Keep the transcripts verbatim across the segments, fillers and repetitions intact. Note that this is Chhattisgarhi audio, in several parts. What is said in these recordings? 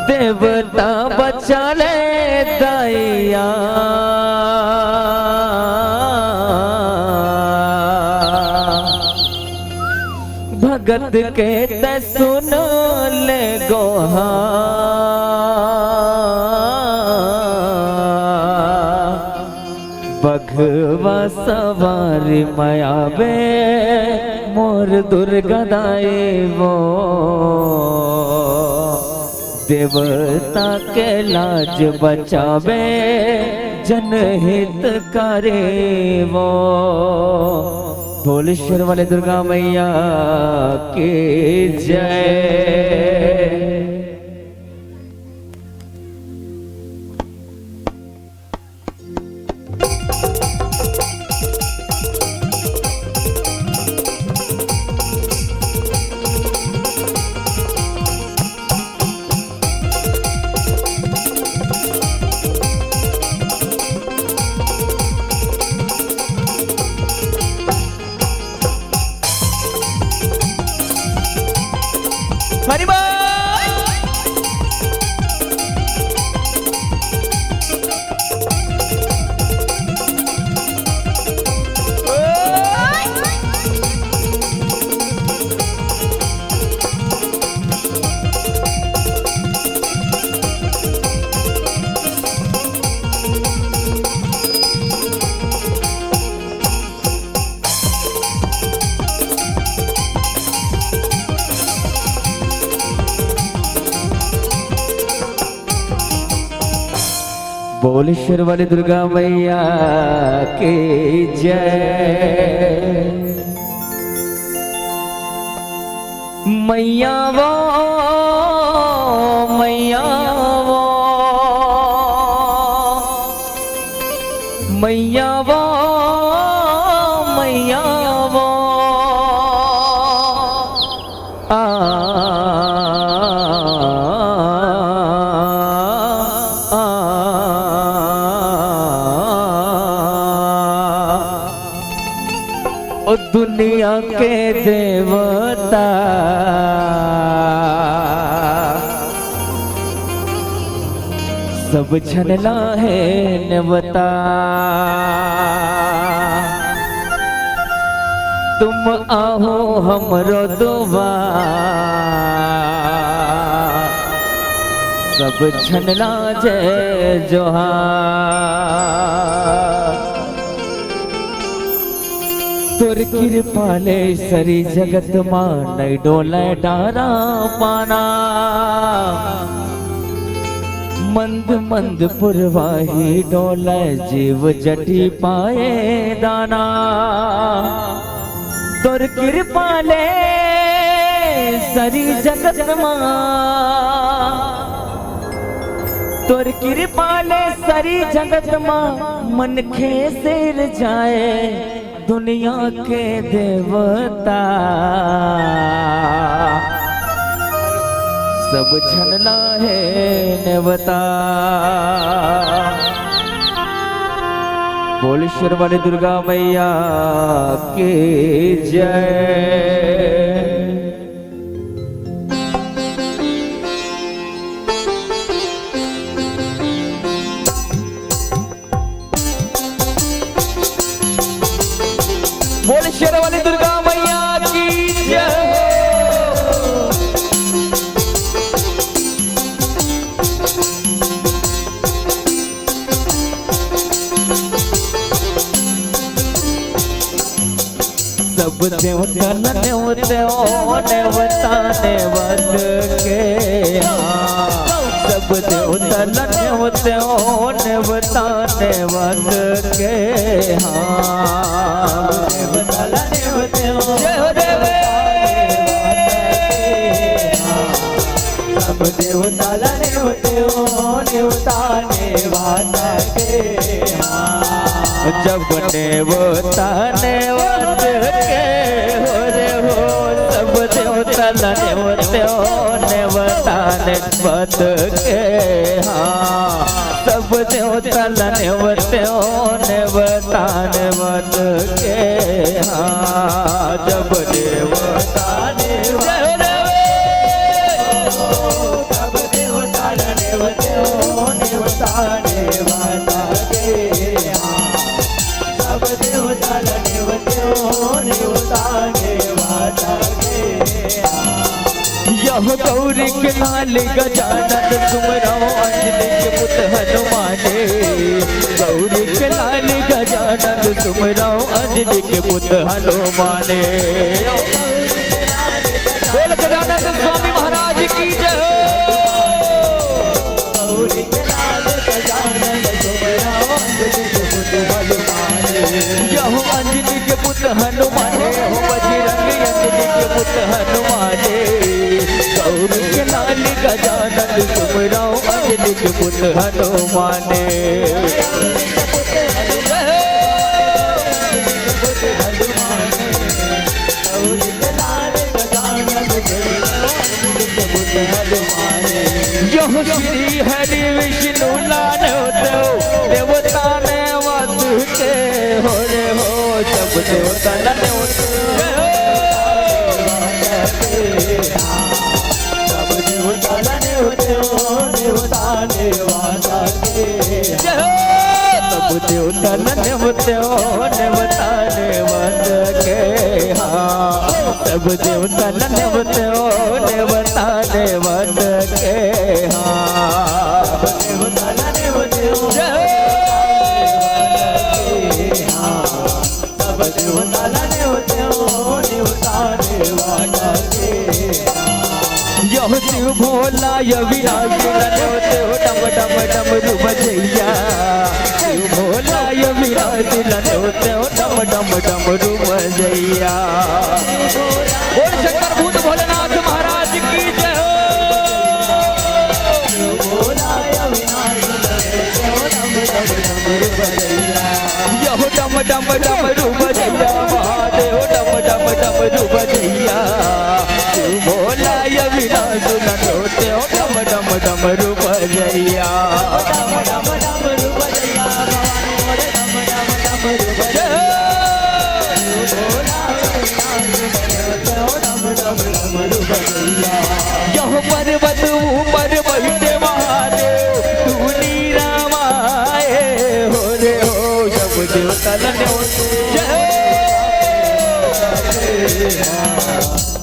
देवता बचा ले दइया, भगत के तैं सुन ले गोहार। बघवा सवारी म आबे मोर दुर्गा दाई वो, देवता के लाज बचाबे जनहितकारी वो। बोल शेर वाले दुर्गा मैया की जय। हरि बोल। बोल शेर वाली दुर्गा मैया की जय। मैया वो, मैया वो, मैया वो, मैया वो। आ, आ, आ, ओ दुनिया के देवता, सब झन ला हे नेवता। तुम आहो हमरो दुआर, सब झन ला जय जोहार। तोर किरपा ले सरी जगत मा नइ डोलय डारा पाना। मंद मंद पुरवाही डोलय जीव जटी पाए दाना। तोर किरपा ले सरी जगत मा, तोर किरपा ले सरी जगत मा मनखे सिर जाए। दुनिया के देवता, सब झन ला हे नेवता। बोल शेर वाली दुर्गा मैया की जय। बोल शेर वाली दुर्गा मैया की जय हो। सब देवता ला नेवतेंव, नेवता नेवत के, हाँ। सब देवता ला नेवतेंव, नेवता नेवत के, हाँ। देवता ला नेवतेंव, जय हो देव। सब देवता ला नेवतेंव, नेवता नेवत के, हाँ। जब नेवता नेवत के हो रे हो, सब देवता ला नेवतेंव, नेवता नेवत के, हाँ। सब देवता ला नेवतेंव, नेवता नेवत के, हाँ। जब देवता नेवत, जय हो देव। सब देवता ला अहो गौरी के लाल गजानन सुमरौ अंजनी के पुत हनुमाने। गौरी के लाल गजानन सुमरौ अंजनी के पुत हनुमाने। बोल गजानन स्वामी महाराज की जय हो। यहो अंजनी के पुत हनुमाने, हो बजरंग अंजनी के पुत हनुमाने। गौरी के लाल गजानन सुमरौ अंजनी के पुत हनुमाने। यहो श्री हरि विष्णु लाल होते हो, देवता ने वात के हो रे हो, सब देवता ने होते हो। सब देवता ने होते हो, देवता ने वात के। जय हो। सब देवता ने होते हो, देवता ने वात के। हाँ। सब देवता ने होते हो, देवता ने वात के। हाँ। सब देवता ने होते हो, जय हो। हाँ। सब देवता ने होते हो, देवता ने वात के। यहो शिव भोला अविनाशी ला नेवते हो डम डम डमरू बजइया। शिव भोला अविनाशी ला नेवते हो डम डम डमरू बजइया। बोल शंकर भूत भोलेनाथ महाराज की जय हो। यहो डम डम डमरू बजइया, महादेव डम डम डमरू बजइया। शिव भोला अविनाशी ला नेवते हो डम डम डमरू बजइया। यहो पर्वत ऊपर बइठे महादेव, तू निरामय हो रे हो, सब देवता ला नेवते हो। जय हो।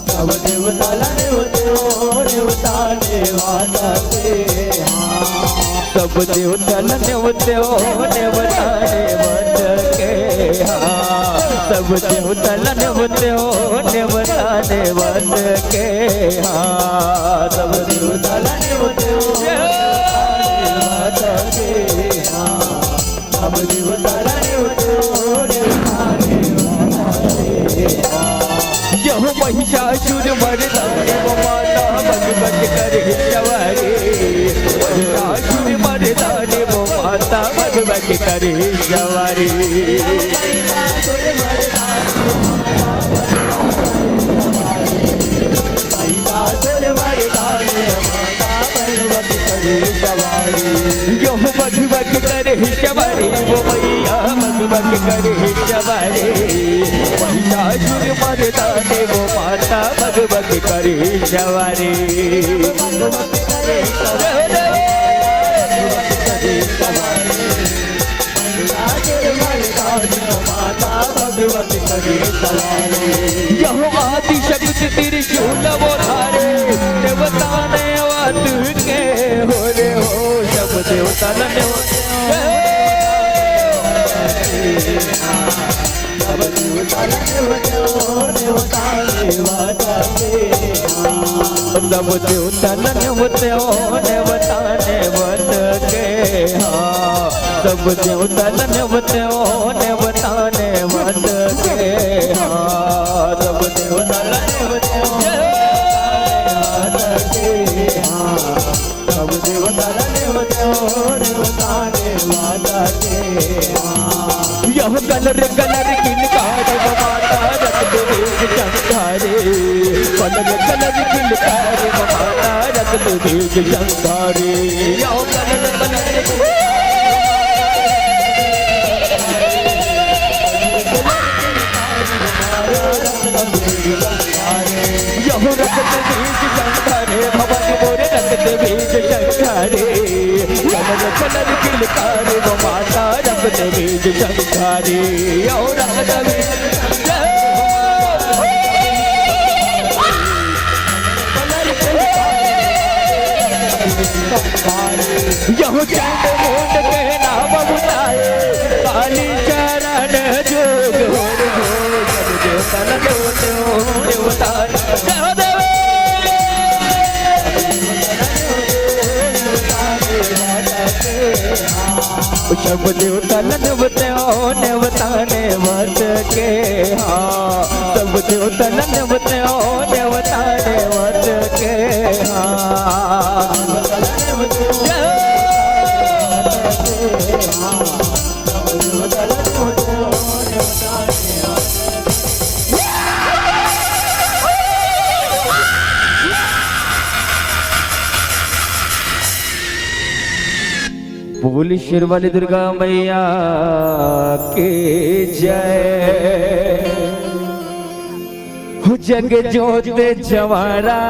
सब देवता ला नेवते हो, देवता ने वात के। हाँ। सब देवता ला नेवते हो, देवता ने वात के। हाँ। सब देवता ला नेवते हो, देवता ने वात के। हाँ। सब देवता ला नेवते हो, देवता ने वात के। हाँ। सब देवता ला नेवते हो, देवता ने वात के। यहो महिषासुर मर्दनी वो माता बक बक करे सवारी। महिषासुर मर्दनी वो माता बक बक करे सवारी। महिषासुर मर्दनी वो माता बक बक करे सवारी। यहो बक बक करे सवारी, वो मैया बक बक करे सवारी। महिषासुर मर्दनी वो माता बक बक करे सवारी। यहो आदि शक्ति त्रिशूल वो धारे, देवता ने वात के हो रे हो, सब देवता ला नेवते हो। सब देवता ला नेवते हो, देवता ने वात के। सब देवता ला नेवते हो, देवता ने वात के। हाँ। सब देवता ला नेवते हो, देवता ने वात के। हाँ। सब देवता ला नेवते हो, वात के। हाँ। सब देवता ला नेवते हो, देवता ने वात के। हाँ। यहो कलर कलर किलकारी वो माता रक्त बीज शंखा रे। कलर कलर किलकारी वो माता रक्त बीज शंखा रे। यहो कलर कलर यहो रक्त बीज शंखा रे, भवानी मोरे रक्त बीज शंखा रे। कलर कलर किलकारी वो माता रक्त बीज शंखा रे। यहो रक्त बीज, जय हो। यहु चंड मुंड के नाम बुलाए, काली चरण जोग हो रे हो, जब देवता न देवते हो देवता। जय हो देवे। सब देवता न देवते हो देवता ने मत के, हाँ। सब देवता न देवते हो देवता ने मत के, हाँ। बोली शेर वाली दुर्गा मैया की जय। हो जग जोत जवारा,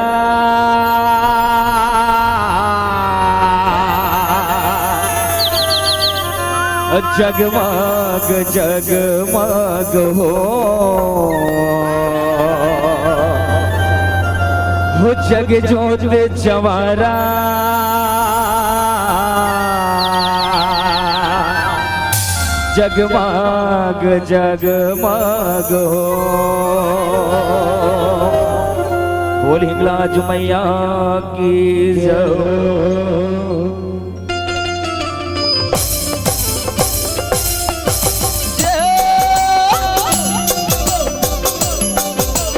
जगमग जगमग हो। हो जग जोत जवारा, जगमग जगमग हो। बोल हिंगलाज मैया की जय।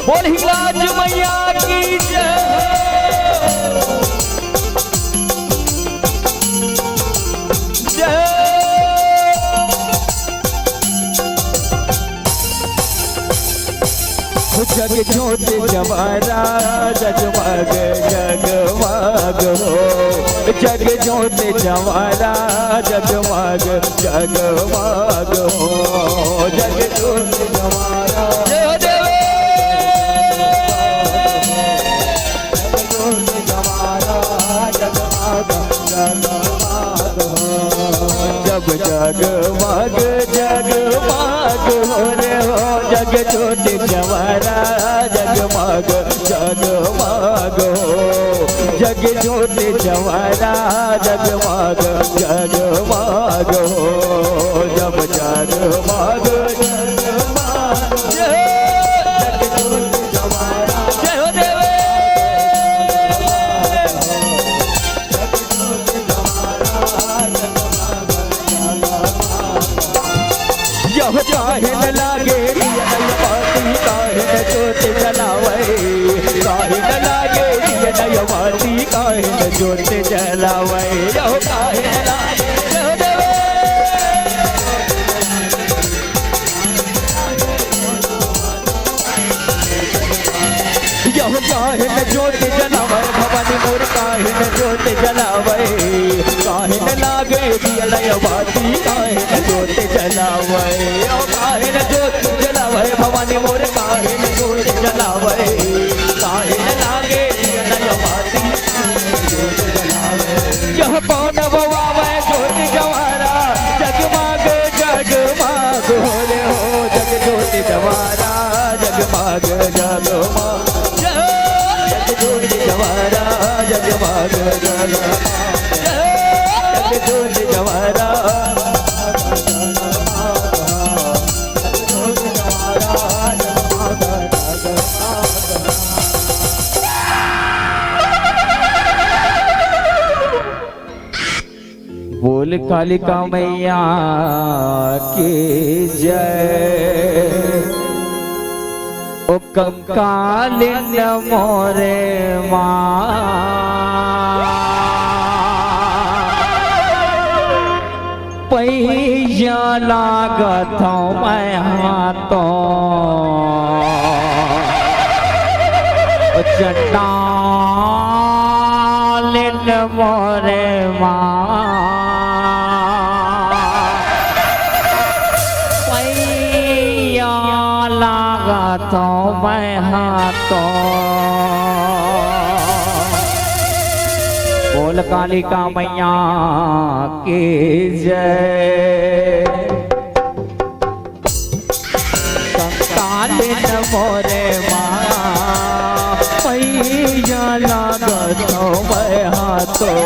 बोल हिंगलाज मैया की जय। जय। जग जोत जवारा जगमग जगमग हो। जग जोत जवारा जगमग जगमग हो। जग जोत जवारा। जय हो देवे। जग जोत जवारा जगमग जगमग हो। जब जगमग जगमग हो रे हो, जग जोत जवारा जगमग जगमग हो। जग जोत जवारा जगमग जगमग हो। जब जगमग जगमग हो, जग जोत जवारा। जय हो देवे। यह काहे न लागे दिया नय बाती, काहे न जोत जलावे। काहे न लागे दिया नय बाती, काहे न जोत जलावे। यह काहे न लागे। यह काहे न जोत जलावे भवानी मोर, काहे न जोत जलावे। काहे न लागे दिया नय बाती, काहे न जोत जलावे। यह काहे न जोत जलावे भवानी मोर, काहे न जोत जलावे। काहे न लागे दिया नय बाती। यह पौन बवावे जोत जवारा, जगमग जगमग हो रे हो। जग जोत जवारा, जगमग जगमग। जग जोत जवारा, जगमग जगमग। जग जोत जवारा। बोल कालिका मैया की जय। ओ कंकालिन मोरे माँ, पैया लागत हूँ मैं हाथों। ओ चंडालिन मोरे माँ, पैया लागत हूँ मैं हाथों। बोल कालिका मैया की जय। कंकालिन मोरे माँ, पैया लागत लागत हौं मैं हाथों,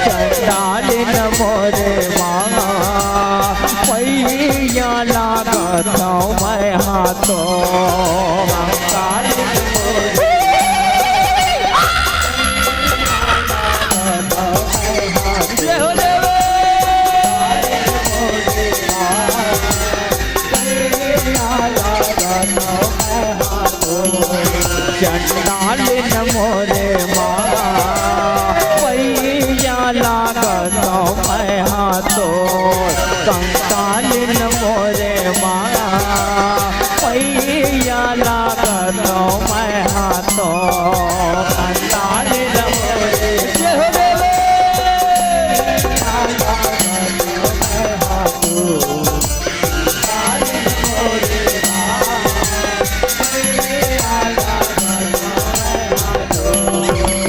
चंडालिन मोरे माँ, पैया लागत हौं मैं हाथों। जय हो देव। चंडालिन मोरे माँ, पैया लागत हौं मैं हाथों। कंकालिन मोरे माँ, पैया लागत हौं मैं हाथों। कंकालिन मोरे, जय हो देव।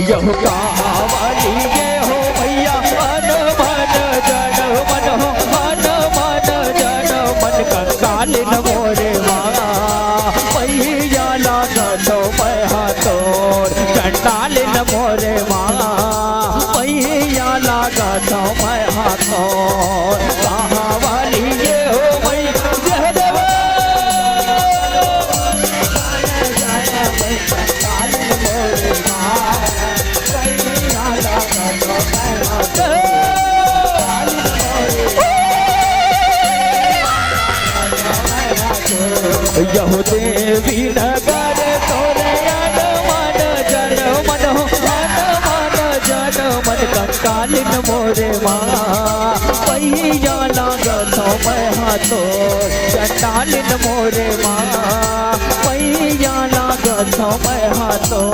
यहु कहावली ये हो भैया, अन मन जन मन हो, अन मन जन मन। कंकालिन मोरे माँ, पैया लागत हौं मैं हाथों। चंडालिन मोरे माँ, पैया लागत हौं मैं हाथों। कहावली ये हो भैया, जय देव। यहु देवी नगर तोरे अन मन जन मन हो, अन मन जन मन। कंकालिन मोरे माँ, पैया लागत हौं मैं हाथों। चंडालिन मोरे माँ, पैया लागत हौं मैं हाथों।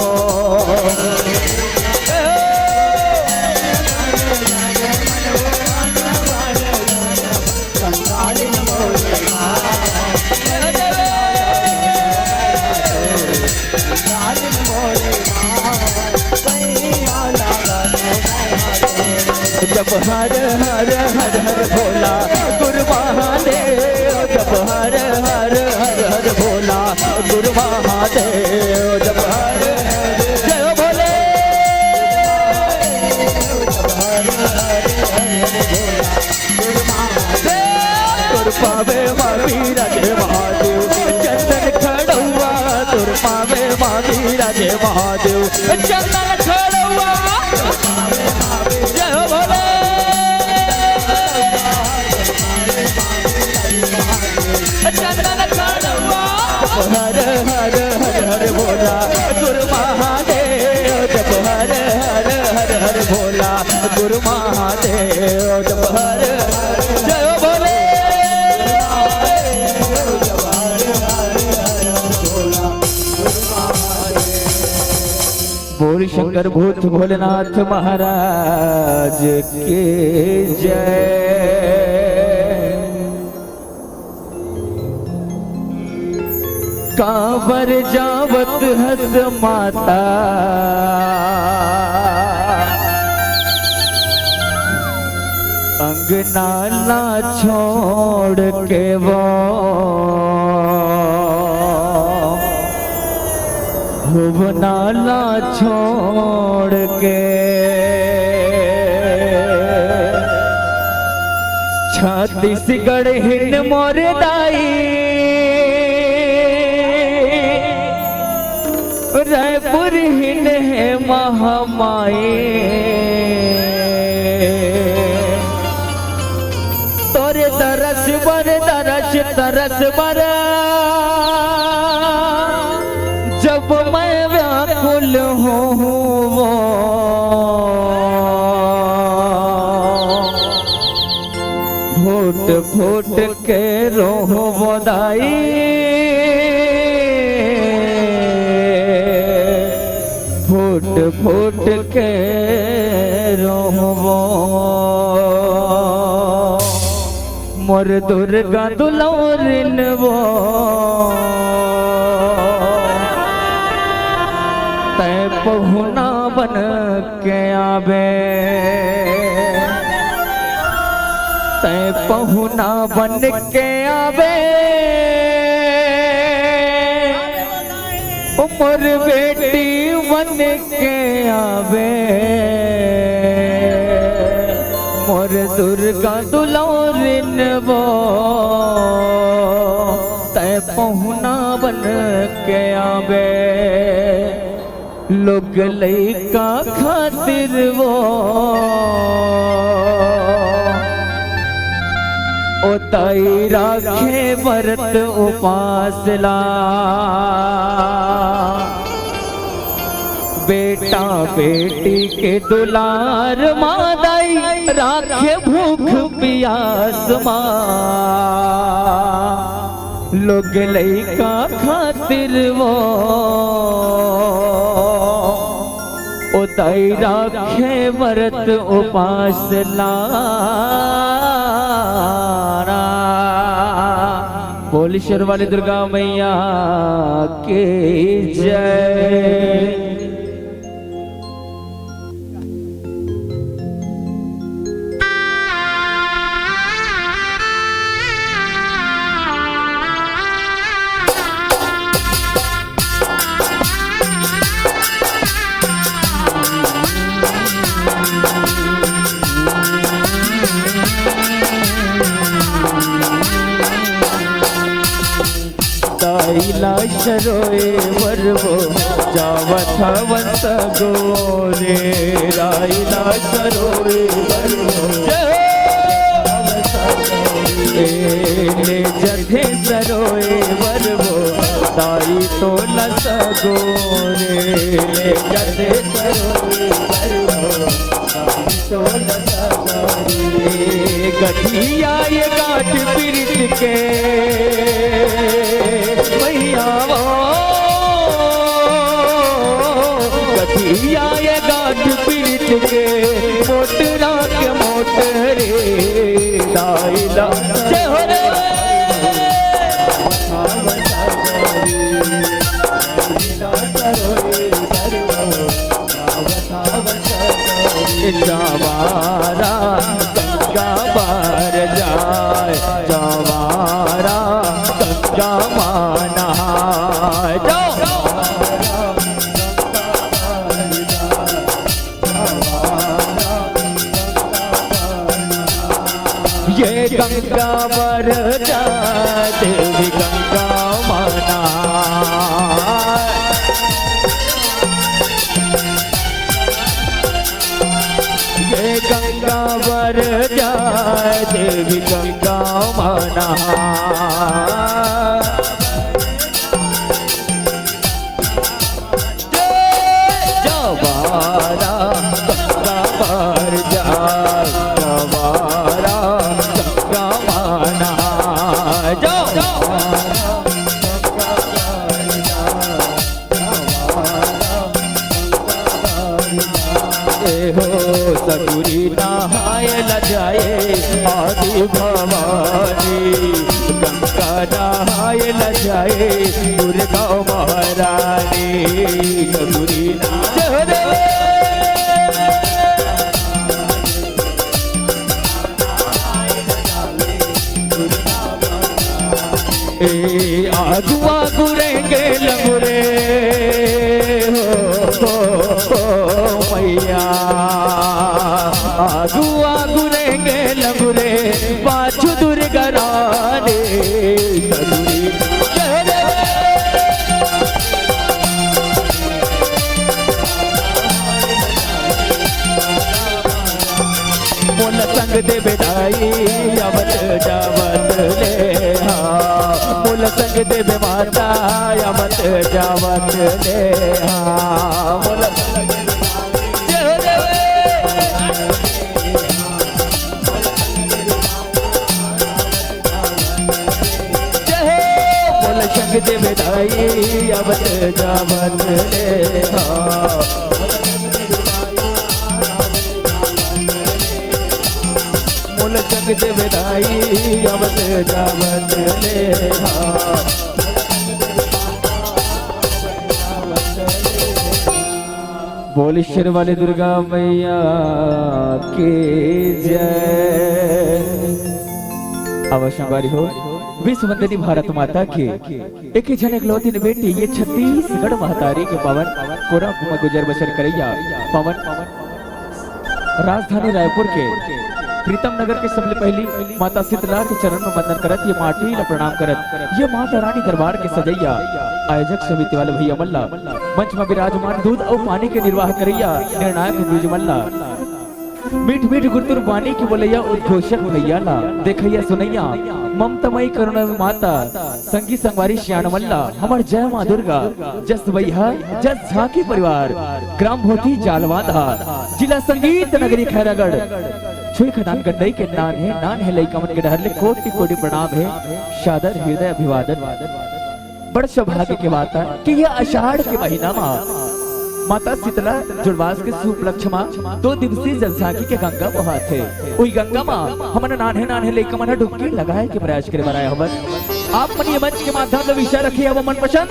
जप हर हर हर हर भोला गुरु महादेव, जप हर हर हर हर भोला गुरु महादेव, जप हर हर, जय भोले। तोर पावे मा बिराजे महादेव, चंदन खड़ौआ। तोर पावे मा बिराजे महादेव, चंदन खड़ौआ। जय हो भोले। चंदन खड़ौआ। हर हर हर हर भोला गुरु महादेव, जप हर हर हर हर भोला गुरु महादेव, जप हर हर। जय हो भोले। बोल शंकर भूत भोलेनाथ महाराज की जय। कांवर जावत हस माता, अंगना ला छोड़ के वो, भुवना ला छोड़ के। छत्तीसगढ़ हिन मोर दाई, रायपुर हिन हे महामाई। तोरे दरस बर, दरस, दरस बर, जब मैं व्याकुल होहूँ वो, फूट फूट के रोहूँ वो दाई, फूट फूट के रोहूँ वो। मोर दुर्गा दुलौरिन वो, तैं पहुना बन के आबे, तैं पहुना बन के आबे। ओ मोर बेटी मन के आबे, मोर दुर्गा दुलौरिन वो, तै पहुना बन के आबे। लोग लइका खातिर वो, ओ दाई राखे व्रत उपास ला। बेटा बेटी के दुलार मा दाई, राखे भूख पियास मा। लोग लइका खातिर वो, ओ दाई राखे व्रत उपास लाना। बोल शेर वाली दुर्गा मैया की जय। दाई ला सरोए बर वो, जावत हवन सगोरे। दाई ला सरोए बर वो, जय हो। ए, ले जथे सरोए बर वो, दाई तोला सगोरे। ले जथे सरोए बर वो, ए गठिया ये गांठ पीरित के, भैया वो गठिया ये गांठ पीरित के, मोटरा के मोटरे दाई ला। जय हो रे। जवारा गंगा बार जाए, जवारा गंगा मा नहाए। जाओ। ये गंगा बर जा, देवी गंगा मा नहाए। ये गंगा बर जा, देवी गंगा मा नहाए। जवारा गंगा बर जा, जवारा गंगा मा नहाए। जाओ। ए हो सगुरी नहाय ल जाए आदि भवानी, गंगा नहाय ल जाए दुर्गा महारानी। सगुरी ना-, जय हो देवी। ए आगू आगू रेंगे लंगुरे हो, हो, हो मैया। आगू आगू रेंगे लंगुरे, पाछू दुर्गा रानी। सगुरी जय देवी। मोला संग देबे दाई, आवत जावत ले हा। मोला संग देबे माता, आवत जावत ले हा। मोला संग देबे, जय हो देवी। जय हो। मोला संग देबे दाई, आवत जावत ले हा। मोला संग देबे दाई, आवत जावत ले हा। बोल शेर वाली दुर्गा मैया की जय। अब संगवारी हो, विश्व वंदनी भारत माता के एक ही झन एकलौती बेटी, ये छत्तीसगढ़ महतारी के पावन कोरा कुमा गुजर बसर करैया पावन राजधानी रायपुर के प्रीतम नगर के सबले पहली माता शीतला के चरण में वंदन करत, ये माटी ला प्रणाम करत, ये माता रानी दरबार के सजैया आयोजक समिति वाले भैया मन ला, मंच में विराजमान दूध अउ पानी के निर्वाह करैया निर्णायक गुरुजी मन ला, मीठ मीठ गुरतुर बानी के बोलैया उद्घोषक भैया ला, देखैया सुनैया ममतामयी करुणा माता, संगी संगवारी सियान मन ला, हमर जय माँ दुर्गा, जस बइहा, जस झांकी परिवार, ग्राम भोती जालवांधा, जिला संगीत नगरी खैरागढ़, छुई खदान गंडई के नान हे, नान हे लइका मन के डहर ले कोटि कोटि प्रणाम हे, सादर हृदय अभिवादन। बड़ सौभाग्य के बात हे कि ये आषाढ़ के महीना मा माता शीतला जुड़वास के शुभ उपलक्ष्य मा दो दिवसीय जल झांकी के गंगा बोहात हे। उही गंगा मा हमन नान्हे नान्हे लइका मन ह डुबकी लगाए के प्रयास करे बर आए हवन। आप मन ये मंच के माध्यम ले विषय रखे हव मनपसंद,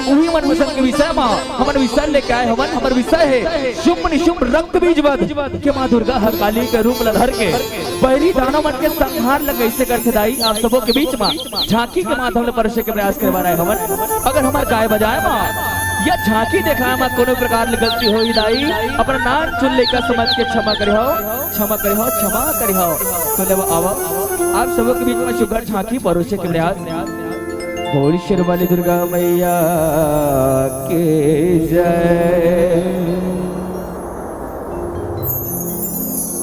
उही मनपसंद के विषय मा हमन विषय लेके आए हवन। हमर विषय हे शुंभ निशुंभ रक्त बीज वध के माँ दुर्गा ह काली के रूप ल धर के बैरी दानव मन के संहार ल कइसे करथे दाई, आप सबो के बीच मा झांकी के माध्यम ले परसे के प्रयास करे बर आए हवन। अगर हमर गाय बजाए मा या झांकी देखाए मा कोनो प्रकार ले गलती होही दाई, अपन नानचुन लइका समझ के क्षमा करे हव, क्षमा करे हव, क्षमा करे हव। तो लेवा आवा, आप सबो के बीच मा सुघर झांकी परोसे के प्रयास। बोल शेरवाली दुर्गा मैया की जय।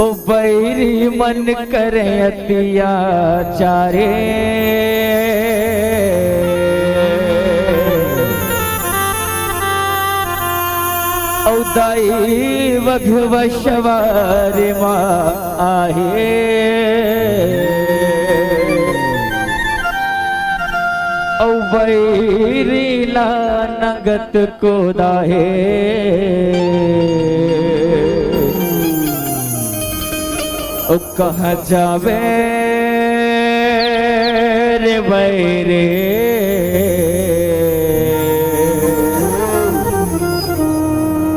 ओ बैरी मन करे अत्याचारे, औ दाई वघवा सवार मा आहे। औ बैरी ला नंगत कोदा हे। ओ कहाँ जावे रे बैरे,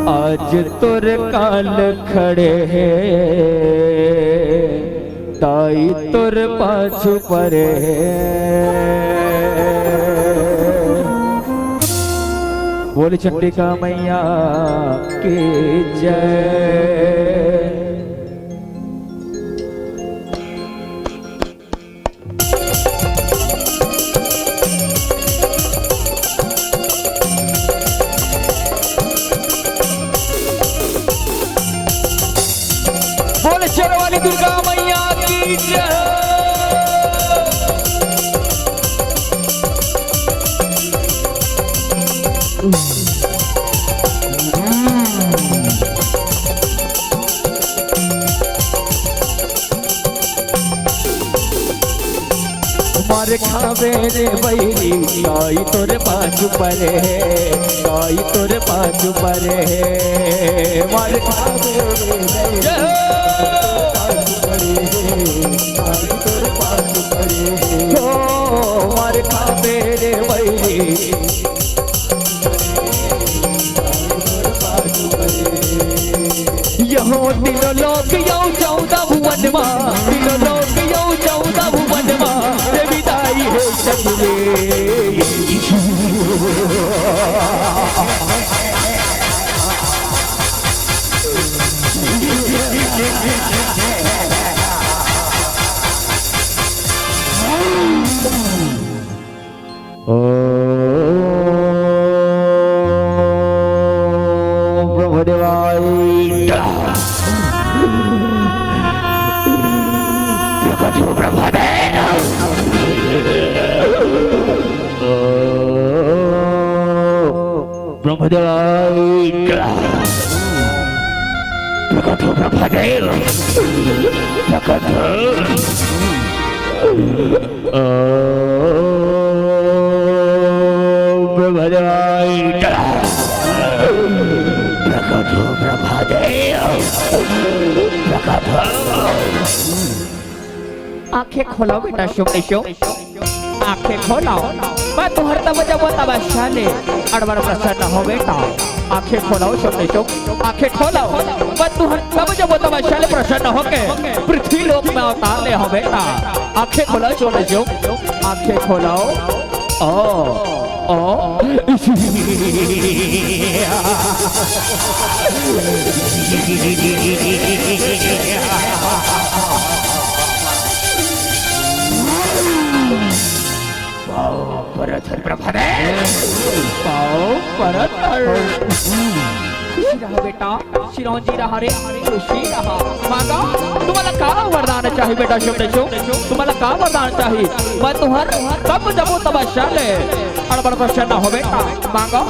आज तोर काल खड़े हे, दाई तोर पाछू परे हे। बोल चंडिका मैया की जय। बोल शेरवाली दुर्गा मैया की जय। मार खावे रे बैरी, काई तोर पाछू परे हे, काई तोर पाछू परे हे। मार खावे रे बैरी, काई तोर पाछू परे हे, काई तोर पाछू परे हे। ओ मार खावे रे बैरी, यहो तीनों लोक यौ चौदह भुवन मा, तीनों लोक यौ चौदह भुवन मा, देवी दाई हे सगले। ओम ब्रह्मदेवाय। प्रकट हो ब्रह्मदेव। ओम ब्रह्मदेवाय। प्रकट हो ब्रह्मदेव। प्रकट हो। ओम ब्रह्मदेवाय। प्रकट हो ब्रह्मदेव, प्रकट हो। आंखें खोलो बेटा, शुभ निशुभ। आंखें खोलाओ, मैं तुहर तब जब तब शाले अड़बड़ प्रसन्न हो बेटा। आंखें खोलाओ, सुन ले चुप, आंखें खोलाओ, मैं तुहर तब जब तब शाले प्रसन्न होके पृथ्वी लोक में अवतार ले हो बेटा। आंखें खोलाओ, सुन ले चुप, आंखें खोलाओ। ओ, ओ। पाँव परत हर प्रभु दे। पाँव परत हर। खुशी रहा बेटा, चिरंजी रहा रे, खुशी रहा। मांगा, तुम्हाला का वरदान चाही बेटा? शुभ देशो, तुम्हाला का वरदान चाही? मैं तुम्हार कब जबो तब शाले अड़बड़ प्रसन्न हो बेटा। मांगा,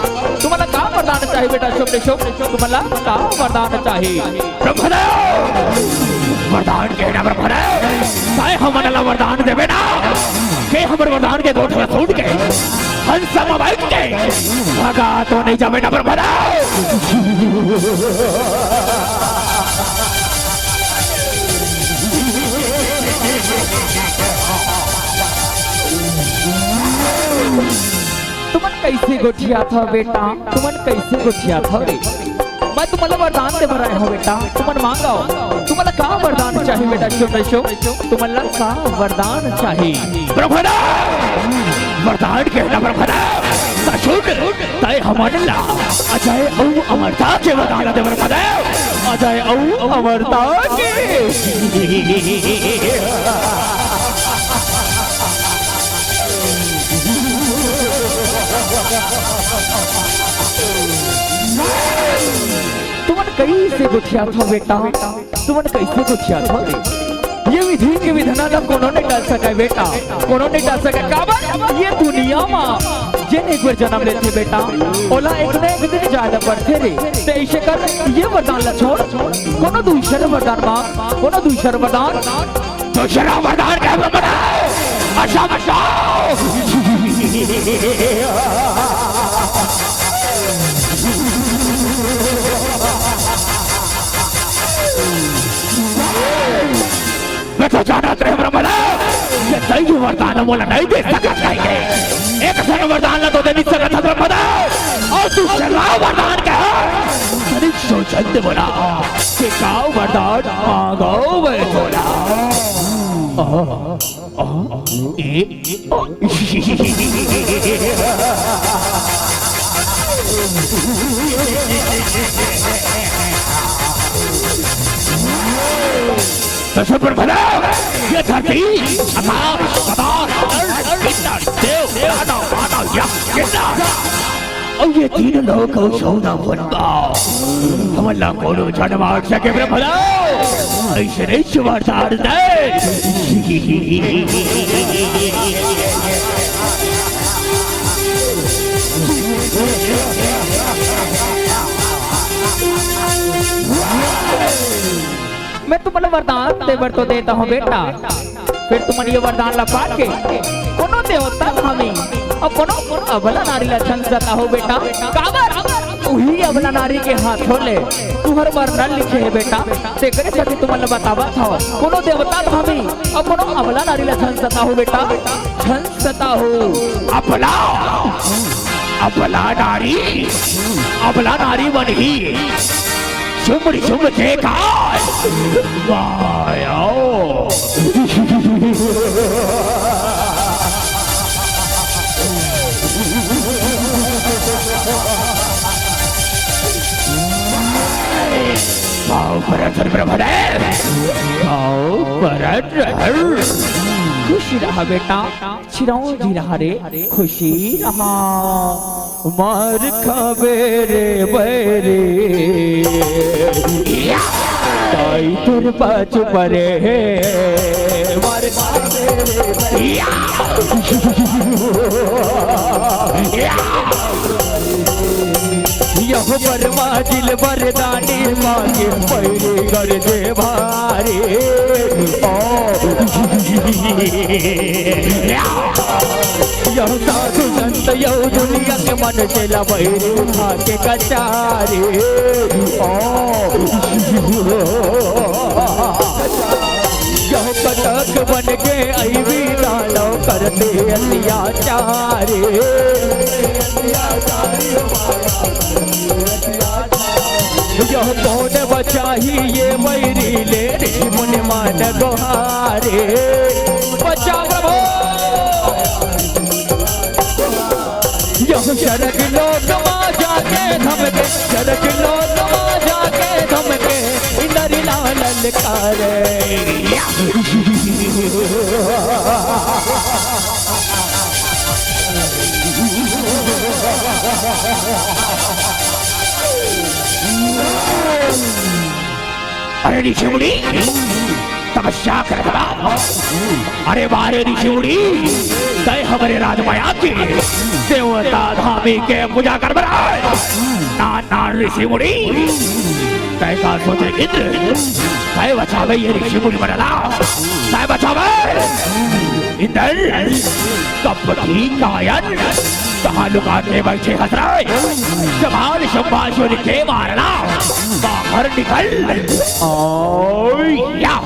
तुम्हाला का वरदान चाही बेटा? शुभ देशो, तुम्हाला का वरदान चाही? ब्रह्मदेव! वरदान के ना ब्रह्मदेव! काय हमन ला वरदान देबे ना? के हमर वरदान के गोठ ला सुन के, हंस मा बैठ के, भगा तो नहीं जाबे ना ब्रह्मदेव! तुमन कैसे गोठियात हो बेटा? तुमन कैसे गोठियात हो रे? मैं तुमन ला वरदान दे बर आए हो बेटा, तुमन मांगो। तुमन ला का वरदान चाही बेटा? सुन रहे हो, तुमन ला का वरदान चाही? प्रभु दा, वरदान के ना प्रभु दा, ता सुन, तय हमन ला अजय अउ अमरता के वरदान दे प्रभु दा, अजय अउ अमरता के। तुमन कैसे गोठियात हो बेटा? तुमन कैसे गोठियात हो रे? ये विधि के विधना ला कोनो नहीं टाल सके बेटा, कोनो नहीं टाल सके। काबर? ये दुनिया मा जेन एक बार जन्म लेथे बेटा, ओला एक न एक दिन जाए ला पड़थे रे। ते ऐसे कर, ये वरदान ला छोड़, कोनो दूसर वरदान मा, कोनो दूसर वरदान। दूसरा वरदान का वरदान। अच्छा, अच्छा। मैं तो जानत रहे, हमर मला, ये दैव वरदान मोला नहीं दे सकत नहीं है। एक सन वरदान ला तो दे नहीं सकत, हमर मला। अउ दूसरा वरदान का? तनिक सोचन दे मोला, के का वरदान मांगो मैं तोला। आ, आ, ए, आ। तो सुन प्रभु, ये धरती, आकाश, पाताल, अंडर, पिंडर, देव, दानव, मानव, यक्ष, किन्नर। अउ ये तीन लोक अउ चौदह भुवन मा हमन ला कोनो झन मार सके प्रभु। अइसने वरदान दे। मैं तुमन ला वरदान दे बर तो देत हंव बेटा, फेर तुमन ये वरदान ला पाके कोनो देवता धामी अउ कोनो अबला नारी ला झन सताहू बेटा। काबर? उही अबला नारी के हाथों ले तुंहर मरना लिखे हे बेटा। तेकरे सेती तुमन ला बतावत हंव, कोनो देवता धामी अउ कोनो अबला नारी ला झन सताहू बेटा, झन सताहू। अबला, अबला नारी, अबला नारी मन ही चुमड़ी चुम के काय माया। पाँव परत हर प्रभु दे। पाँव परत हर। खुशी रहा बेटा, चिरंजी रहा रे, खुशी रहा। मार खाबे रे बैरी, ताई तोर पाछू परे हे। मार खाबे रे बैरी। यह बरमा दिल बरदानी मांगे, पैरी गरजे भारी। ओ। यह साधु संत यह दुनिया के मन चला बैरी उठा के कचारी। ओ। यह कटक बन के अइवी दानव करते अत्याचारी। यह कौन बचाही ये वैरी ले, ऋषि मुनि मन गोहारे। बचा प्रभु। यह सरग लोक मा जाके धमके, सरग लोक मा जाके धमके, इंदर ला ललकारे। अरे ऋषि मुनि, तपस्या करत बा। अरे वाह रे ऋषि मुनि, तय हमरे राजमाया के देवता धामी के पूजा कर बराय। ना ना ऋषि मुनि, तय का सोचे इंद्र, तय बचावे ये ऋषि मुनि मन ला, तय बचावे। इंद्र, कपटी कायर, कहाँ लुका के बैठे हस रे? जबान शंबाशुर के मारना, बाहर निकल। ओय या।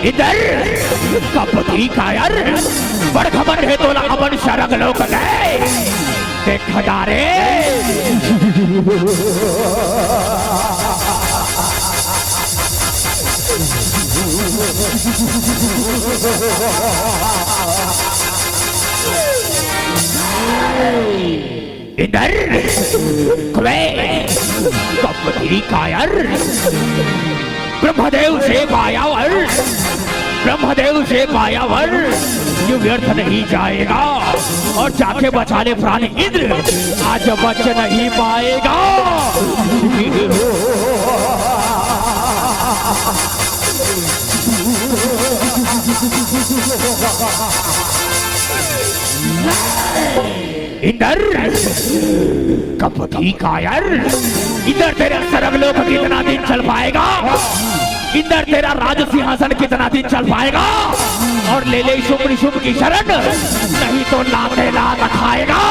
इंदर, कपटी कायर, बड़ घमंड हे तोला अपन सरग लोक के। देख डारे। इंदर, क्वे, कपटी कायर, ब्रह्मदेव से पाया वर, ब्रह्मदेव से पाया वर, ये व्यर्थ नहीं जाएगा। और जाके बचा ले प्राण इंद्र, आज बच नहीं पाएगा। इंदर, कपटी कायर, इंदर तेरा सरग लोक कितना दिन चल पाएगा? इंदर तेरा राज सिंहासन कितना दिन चल पाएगा? और ले ले शुभ शुभ की शरण, नहीं तो लाते लात खाएगा।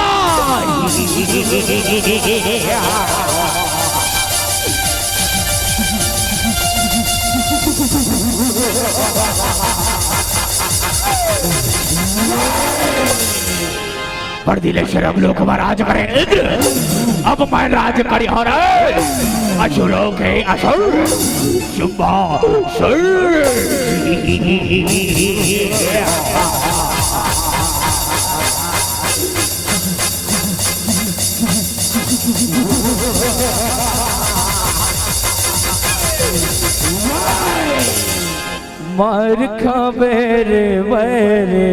पर दिले शर्म लोग महाराज करे इंद्र, अब मैं राज करी हो रे असुरों के असुर, शुंभासुर। मार खाबे रे वैरे,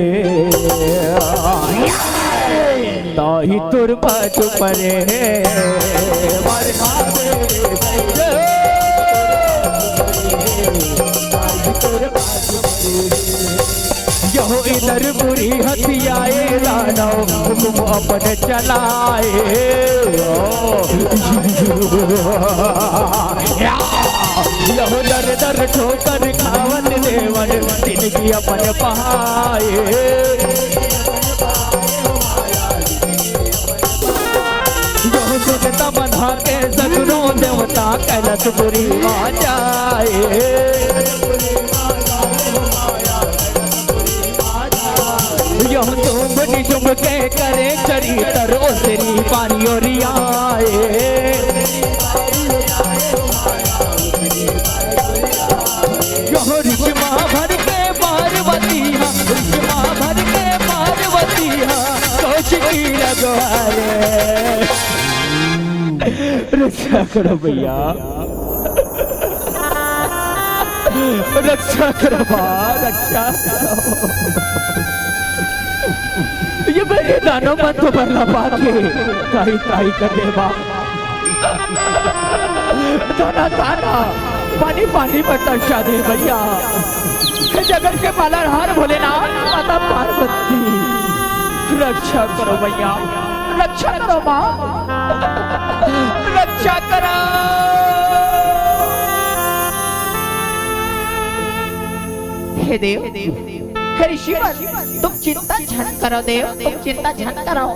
ताही तोर बाजू परे हे। मार खाबे रे वैरे, ताही तोर बाजू परे हे। यहो इंदरपुरी हथियाए दानव, हुकुम अपन चलाए। ओ। या। यहो दर दर ठोकर खावन देवन, जिनगी अपन पहाए। यहो सुनता मन हाके सगरो देवता, कैलासपुरी मा जाए। यह तुम निजुम के करे चरित्र, ओसरी पानी ओरियाए। यह रिश्मा भर के पार्वती हा, रिश्मा भर के पार्वती हा, कौशिकी लगवाए। रक्षा करो भैया। रक्षा करो माँ, रक्षा करो। ये मेरे दानव मन तो बरला पाके ताई ताई कर दे माँ। दाना दाना, पानी पानी बतासा दे भैया। हे जगत के पालनहार भोलेनाथ, माता पार्वती, रक्षा करो भैया, रक्षा करो माँ, रक्षा करो। हे देव, हे ऋषिवर, तुम चिंता झन करो देव, तुम चिंता झन करो।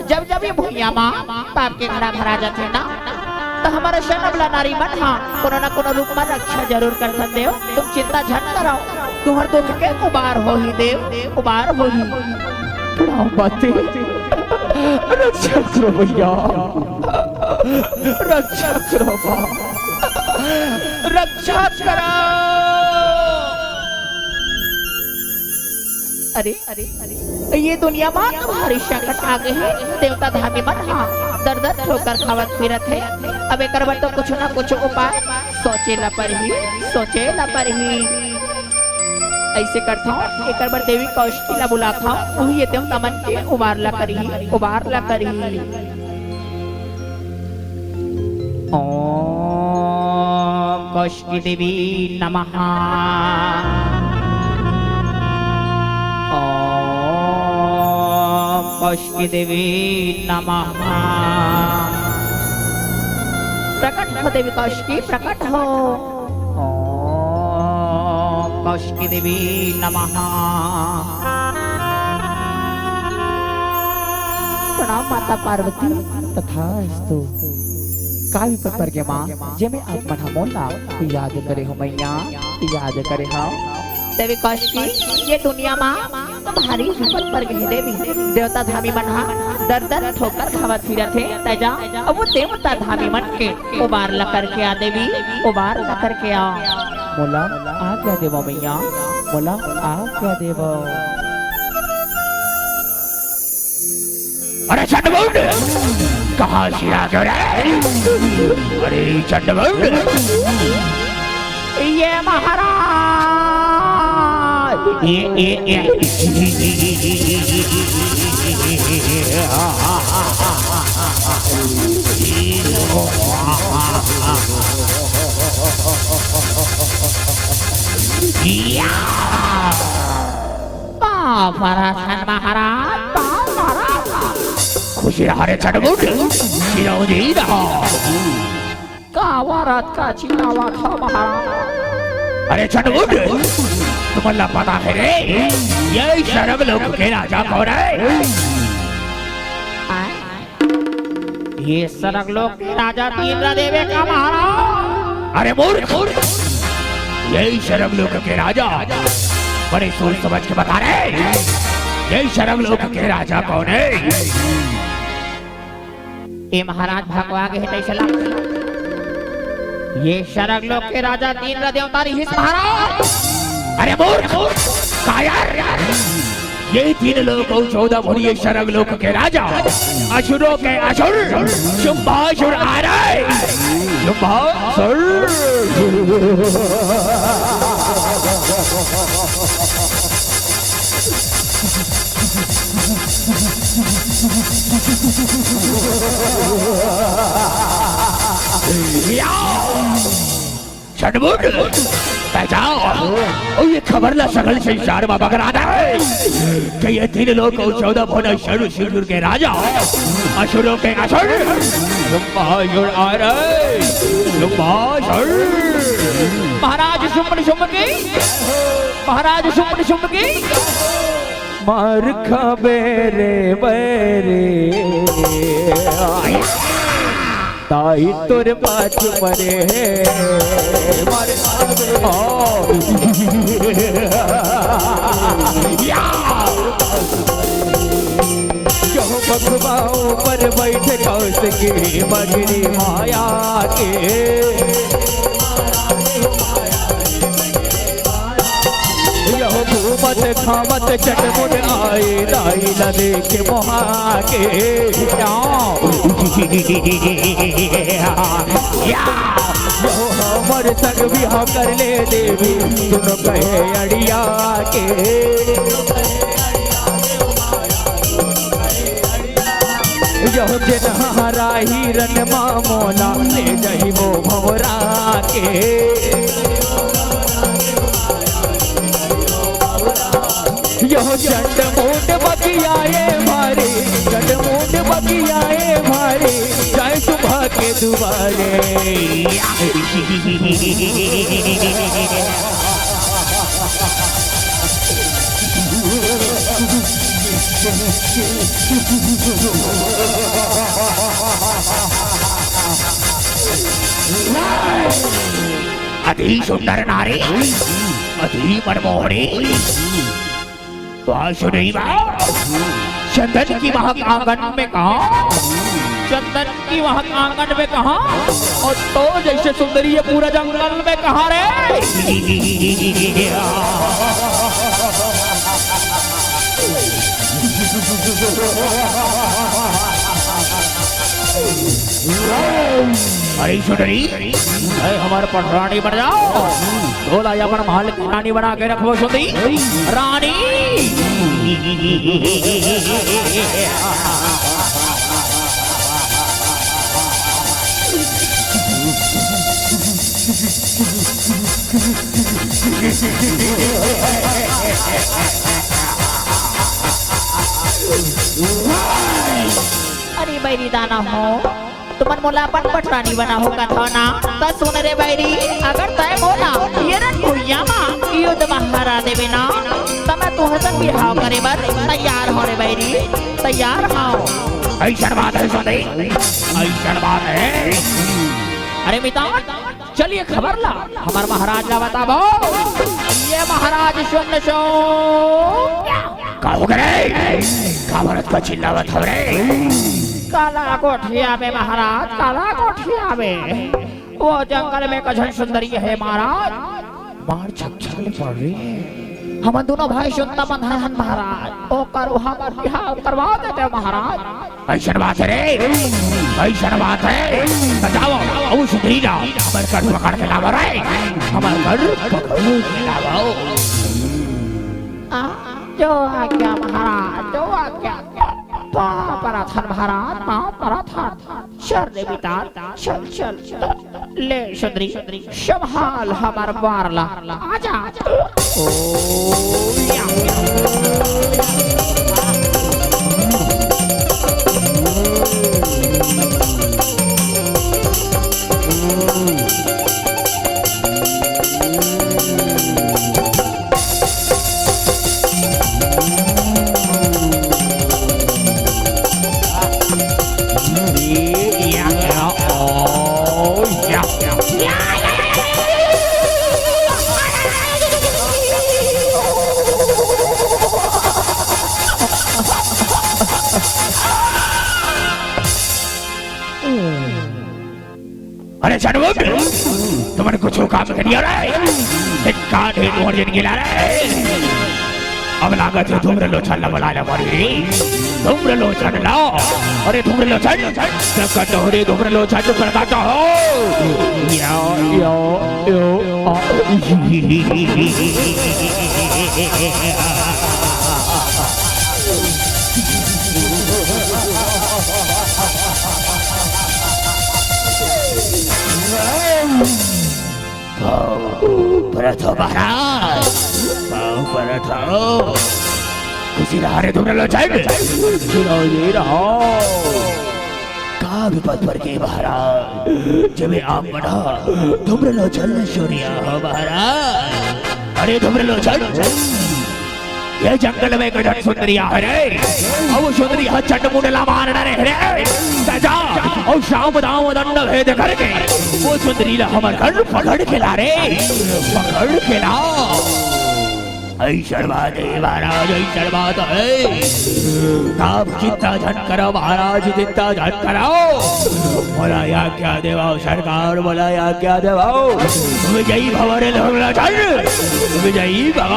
जब जब ये भुइयां मा पाप के घड़ा भरा जाथे ना, त हमर अइसन अबला नारी मन हा कोनो न कोनो रूप मा रक्षा जरूर करथन देव। तुम चिंता झन करो, तुम्हर दुख के उबार होही देव, उबार होही। प्रणाम माते, रक्षा करो भैया, रक्षा करो माँ, रक्षा करो। अरे, अरे, ये दुनिया मा तो भारी संकट आ गे हे। देवता धामी मन हा दर दर ठोकर खावत फिरत हे। अब एकर बर तो कुछ ना कुछ उपाय सोचे ला परही, सोचे ला परही। अइसे करथंव, एकर बर देवी कौशिकी ला बुलाथंव, उही ये देवता मन के उबार ला करही, उबार ला करही। ओम कौशिकी देवी नमः। ओम कौशिकी देवी नमः। प्रकट हो देवी कौशिकी, प्रकट हो। ओम कौशिकी देवी नमः। प्रणाम माता पार्वती। तथास्तु। का विपत पर गे माँ, जेमे आप मन ह मोला याद करे हो मैया, याद करे हो। देवी कौशिकी, ये दुनिया मा भारी विपत पर गे हे देवी। देवता धामी मन हा दर दर ठोकर खावत फिरत हे। तैं जा, अब वो देवता धामी मन के उबार ला करके आ देवी, उबार ला करके आ। मोला आज्ञा देवो मैया, मोला आज्ञा देवो। अरे चंडमुंड, कहाँ से आ गए रे? अरे चंडमुंड। ये महाराज। ये, ये, ये। या। पाँव परथन महाराज, पाँव परथन। खुशी रहा रे चंडमुंड, चिरंजीवी रहा। का वरत का चिल्लावत हो महाराज? अरे चंडमुंड, तुमन ला पता हे रे, ये सरग लोक के राजा कोन हे? आय? ये सरग लोक के राजा त इंद्रदेव हे का महाराज? अरे मूर्ख, मूर्ख, यही सरग लोक के राजा। बड़े सोच समझ के बता रे, यही सरग लोक के राजा कोन हे? ए महाराज भगवा गे हे तइसे ला। ये सरग लोक के राजा त इंद्रदेव रिहिस महाराज। अरे मूर्ख, कायर, ये तीन लोक अउ चौदह भुवन, ये सरग लोक के राजा, असुरों के असुर, शुंभासुर आ रहे। शुंभासुर। या। चंडमुंड, तैं जा अउ ये खबर ला सगल संसार मा बगरा दे कि ये तीन लोक अउ चौदह भुवन, सर्व सुर के राजा, असुरों के असुर, शुंभासुर आ रहे, शुंभासुर। महाराज शुंभ शुंभ की, महाराज शुंभ शुंभ की। मार खाबे रे बैरी, ताई तोर पाछू परे हे। मार खाबे। ओ। या। जो बघवा ऊपर बैठे कौशिकी मगरी माया के। यह घूमत आवत चटमुट आए, दाई ला देख मोहा के। या, या, यो हमर संग बिहाव कर ले देवी, सुन कहे अड़िया के। यो जेन हरा हिरन मा मोला, ले जाही वो भंवरा के। यो चंड मुंड बगियाए भारी, चंड मुंड बगियाए भारी, जाए सुबह के दुआरे। अति सुंदर नारी, अति मनमोहनी। वाह सुनरी बा, चंदन की महक आंगन में कहाँ, चंदन की महक आंगन में कहाँ, और तो जैसे सुंदरी है पूरा जंगल में कहाँ रे? अरे सुंदरी, अरे हमार पटरानी बन जाओ, तोला अपन महल की रानी बना के रखबो सुंदरी। रानी। अरे बैरी दाना हो, तुमन मोला अपन पटरानी बनाहू कथव ना, त सुन रे बैरी, अगर तैं मोला ये रन भुइयां म युद्ध म हरा देबे ना, त मैं तुंहर संग बिहाव करे बर तैयार हंव रे बैरी, तैयार हंव। अइसन बात हे सुंदरी, अइसन बात हे। अरे मितान, चल ये खबर ला, हमर महाराज ला बताबो। ये महाराज सुन सो। का हो गे रे? का बरत का चिल्लावत हव रे? काला कोठिया में महाराज, काला कोठिया में। वो जंगल में एक झन सुंदरी हे महाराज। मार छक छक ले पड़ रही है। हमन दोनों भाई सुंदर बंधा हन महाराज। ओकर हमर बिहाव करवा देते महाराज। अइसन बात हे रे, अइसन बात हे। त जाओ, अउ सुंदरी ला, हमर कड़ पकड़ के लावो रे, हमर कड़ पकड़ के लावो। आ, जो आज्ञा महाराज, जो आज्ञा। पाँव परत हन महाराज, पाँव परत हन। चल रे मितान, चल, चल, चल। ले सुंदरी, संभाल हमर बार ला। आजा। ओ या। अरे जानवर, तुमन कुछु काम करिया रे। एक कान हे मोर जिन गिला रे। अब लागत हे धूम्र लोचन ला बुलाय ला पड़ही। धूम्र लोचन ला। अरे धूम्र लोचन, जब कटोरी धूम्र लोचन तो प्रकट हो। यो, यो, यो, आ। पाँव परत हंव महाराज, पाँव परत हंव। खुशी रहा रे धूम्र लोचन, खुशी रहा, ये रहा। का विपत पर गे महाराज, जेमे आप मन ह धूम्र लोचन ल सुरिया हव महाराज। अरे धूम्र लोचन, ये जंगल में एक झन सुंदरी आहे रे, अउ वो सुंदरी ह चंड मुंड ला मारना रहे रे। त जा, अउ साँप दाँव दंड भेद करके वो सुंदरी ला हमर घर पकड़ के ला रे, पकड़ के ला। अइसन बात हे महाराज, अइसन बात हे। आप चिंता झन करव महाराज, चिंता झन करव। मोला आज्ञा देवव सरकार, मोला आज्ञा देवव। विजयी भव रे धूम्र लोचन, विजयी भव।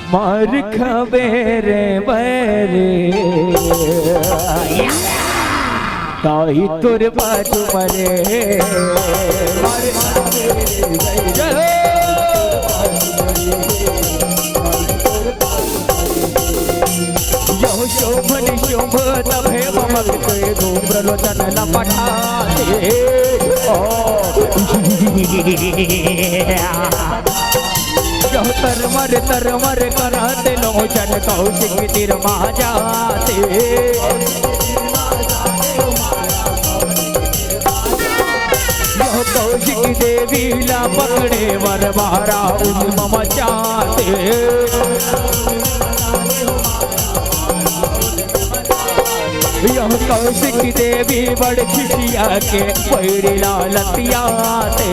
मार खाबे रे बैरी, दाई तोर बाजू मरे। जय हो। यहो शोभन शोभ तभे ममक के धूम्र लोचन लपटाते। ओ। यहो तरमर तरमर करत लोचन कौशिक तिर मा जाते। यहो कौशिक देवी ला पकड़े बर बारा उद्यम मचाते। यहो कौशिक देवी बड़ खिसिया के बैरी ला लतियाते।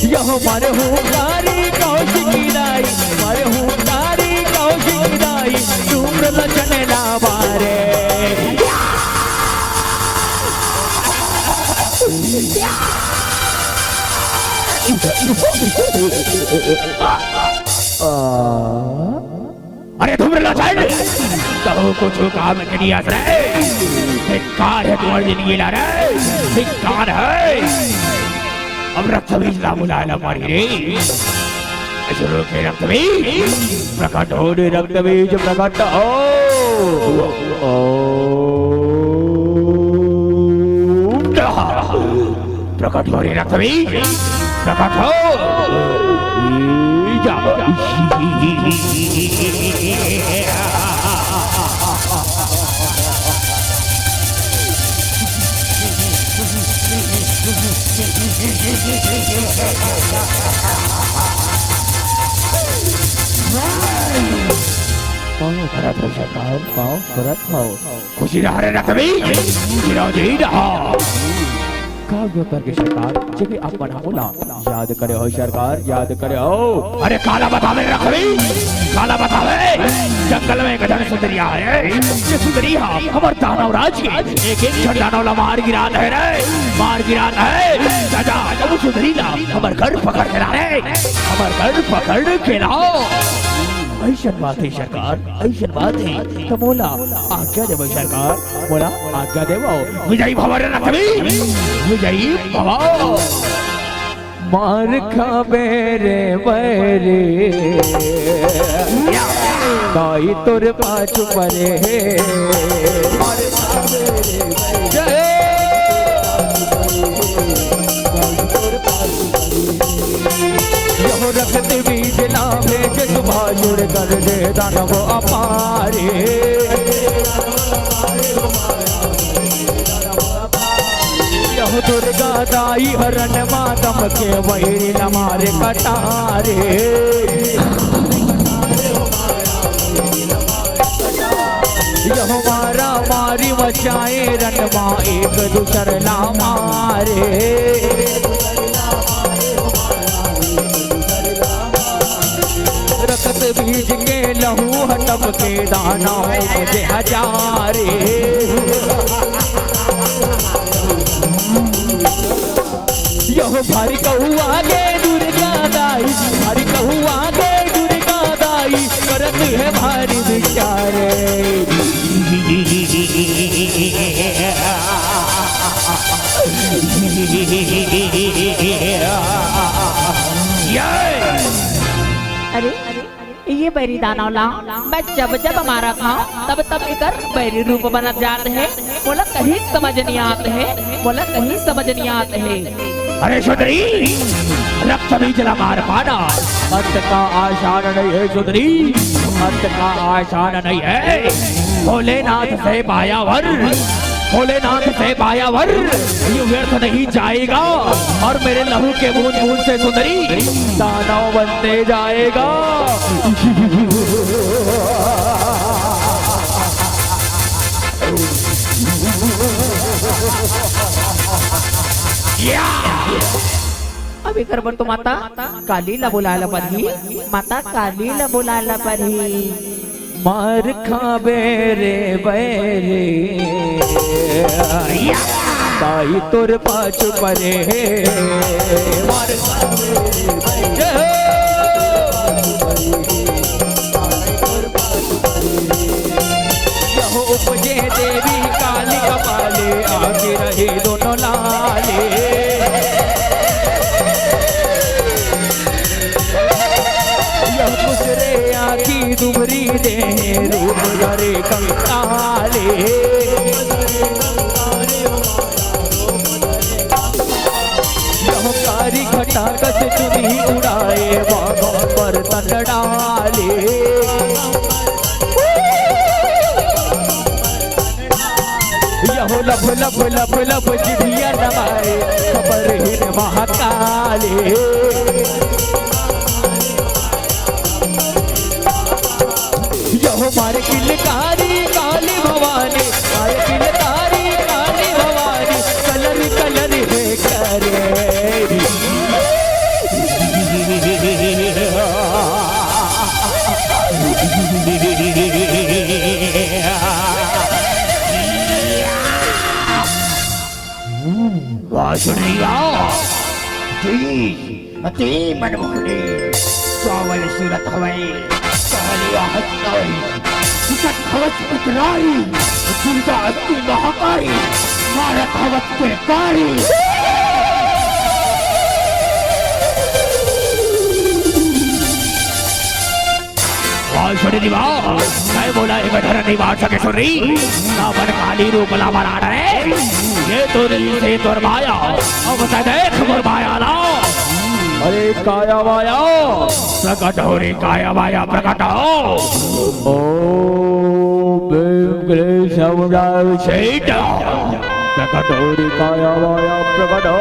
यहो मारे हुंकारी कौशिकी दाई, मारे हुंकारी कौशिकी दाई, धूम्र लोचन ला मारे। अरे धूम्र लोचन, कहूँ कुछ काम के नहीं आस रे। धिक्कार है तुम्हारी जिंदगी ला रे, धिक्कार है। अब रक्त बीज ला बुलाए ला मारी रे। शुरू के रक्त बीज प्रकट हो रे, रक्त बीज प्रकट हो। ओ। प्रकट हो रे रक्त बीज, प्रकट हो। जा। पाँव परत हो सरकार, पाँव परत हो। खुशी रहा रे रक्त बीज, चिरंजीवी रहा। काव्य करके सरकार, जेके आप मन हमला याद करे हो सरकार, याद करे हो। अरे काला बतावे रक्त बीज, काला बतावे। जंगल में एक झन सुंदरी हे, ये सुंदरी हा हमर दानव राज के एक एक झन दानव ला मार गिरात हे रे, मार गिरात हे। सजा, वो सुंदरी ला हमर घर पकड़ के ला रे, हमर घर पकड़ के ला। अइसन बात हे सरकार, अइसन बात हे। त मोला आज्ञा देवव सरकार, मोला आज्ञा देवव। विजयी भव रे रक्त बीज, विजयी भव। मार खाबे रे बैरी, दाई तोर पाछू परे हे। जय। यहो रक्त बीज ला भेजे सुभासुर कर दे दानव अपारे। यहो दुर्गा दाई हरण मातम के वैरी न मारे कटारे। यहो मारा मारी मचाए रन मा एक दूसर ला मारे। रक्त बीज के लहू हटप के दानव उपजे हजारे। यहो भारी कहू आगे दुर्गा दाई, भारी कहू आगे दुर्गा दाई, करत हे भारी विचारे। अरे, ये बैरी दानव ला मैं जब जब मारत हंव, तब तब एकर बैरी रूप बनत जात हे। मोला कहीं समझ नहीं आत हे, मोला कहीं समझ नहीं आत हे। अरे सुंदरी, रक्त बीज ला मार पाना अंत का आसान नहीं हे सुंदरी, अंत का आसान नहीं हे। भोलेनाथ से पाया वर, भोलेनाथ से पाया वर, ये व्यर्थ नहीं जाएगा। और मेरे लहू के बूंद बूंद से सुंदरी दानव बनते जाएगा। अब एकर बर तो माता काली ला बुलाए ला परही, माता काली ला बुलाए ला परही। मार खाबे रे बैरी। ताई तोर पाछू परे हे। मार जय हो। यहो उपजे देवी काली कपाले, आके रहे दोनों लाले। यह दूसरे आँखी दुबरी दे, रूप धरे कंकाले। यह कारी घटा कस चुनी उड़ाए, बाबा पर तन डाले। यहो लभ लभ लभ लभ जिभिया नमाए, खबर हिन महाकाले। यहो मारे किलकारी काली भवानी, मारे किलकारी काली भवानी, कलर कलर हे करे। वाह सुनैया, अति मनमोहनी, सावल सूरत हवै, सहलिया हत्तै, सुतत हवस उतराई, दुर्गा अति महाकारी, मारत हवस किलकारी। वाह सुनैया, मैं बोला एक ठन नहीं बात सके सुन रही। ना बन काली रूप ला बना रहे। ये तो रही से तोर माया। अब से देख मोर माया ला। अरे काया माया। प्रकट हो रे काया माया प्रकट हो। ओम भीम क्लेश अवतार सेठ। प्रकट हो रे काया माया प्रकट हो।